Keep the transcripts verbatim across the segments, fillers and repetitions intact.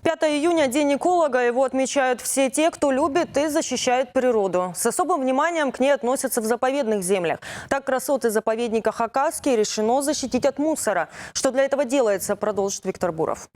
Пятое июня — День эколога. Его отмечают все те, кто любит и защищает природу. С особым вниманием к ней относятся в заповедных землях. Так, красоты заповедника Хакасский решено защитить от мусора. Что для этого делается, продолжит Виктор Буров.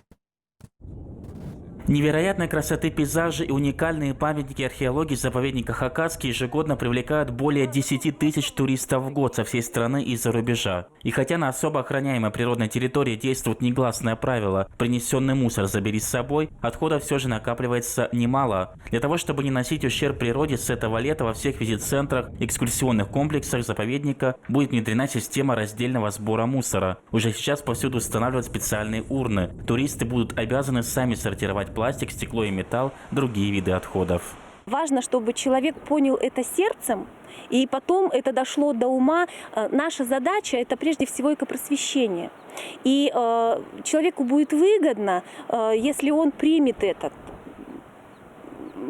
Невероятной красоты пейзажи и уникальные памятники археологии заповедника Хакасский ежегодно привлекают более десяти тысяч туристов в год со всей страны и из-за рубежа. И хотя на особо охраняемой природной территории действует негласное правило: «Принесённый мусор забери с собой», отходов всё же накапливается немало. Для того, чтобы не наносить ущерб природе, с этого лета во всех визит-центрах, экскурсионных комплексах заповедника будет внедрена система раздельного сбора мусора. Уже сейчас повсюду устанавливают специальные урны. Туристы будут обязаны сами сортировать пластик, стекло и металл, другие виды отходов. Важно, чтобы человек понял это сердцем, и потом это дошло до ума. Э, наша задача — это прежде всего экопросвещение. И, э, человеку будет выгодно, э, если он примет этот,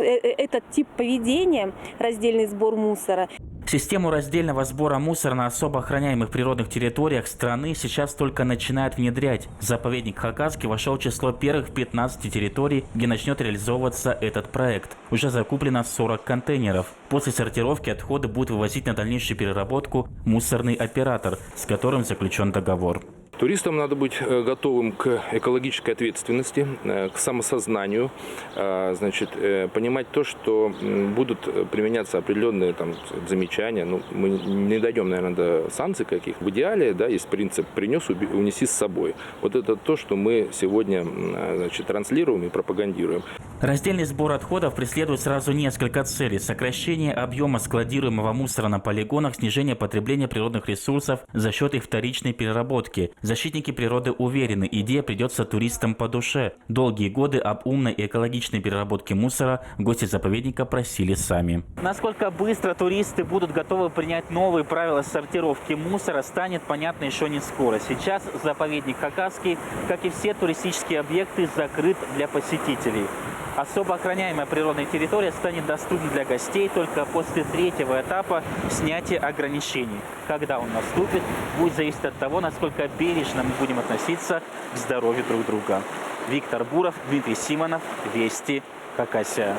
э, э, этот тип поведения, раздельный сбор мусора. Систему раздельного сбора мусора на особо охраняемых природных территориях страны сейчас только начинают внедрять. Заповедник Хакасский вошёл в число первых пятнадцати территорий, где начнёт реализовываться этот проект. Уже закуплено сорок контейнеров. После сортировки отходы будут вывозить на дальнейшую переработку мусорный оператор, с которым заключён договор. Туристам надо быть, э, готовым к экологической ответственности, э, к самосознанию, э, значит, э, понимать то, что, м, будут, э, применяться определённые там замечания. Ну, мы не дойдём, наверное, до санкций каких. В идеале, да, есть принцип «принёс, уби-, унеси с собой». Вот это то, что мы сегодня, м, э, значит, транслируем и пропагандируем. Раздельный сбор отходов преследует сразу несколько целей: сокращение объёма складируемого мусора на полигонах, снижение потребления природных ресурсов за счёт их вторичной переработки. Защитники природы уверены, идея придётся туристам по душе. Долгие годы об умной и экологичной переработке мусора гости заповедника просили сами. Насколько быстро туристы будут готовы принять новые правила сортировки мусора, станет понятно ещё не скоро. Сейчас заповедник Хакасский, как и все туристические объекты, закрыт для посетителей. Особо охраняемая природная территория станет доступна для гостей только после третьего этапа снятия ограничений. Когда он наступит, будет зависеть от того, насколько бережно мы будем относиться к здоровью друг друга. Виктор Буров, Дмитрий Симонов, Вести, Хакасия.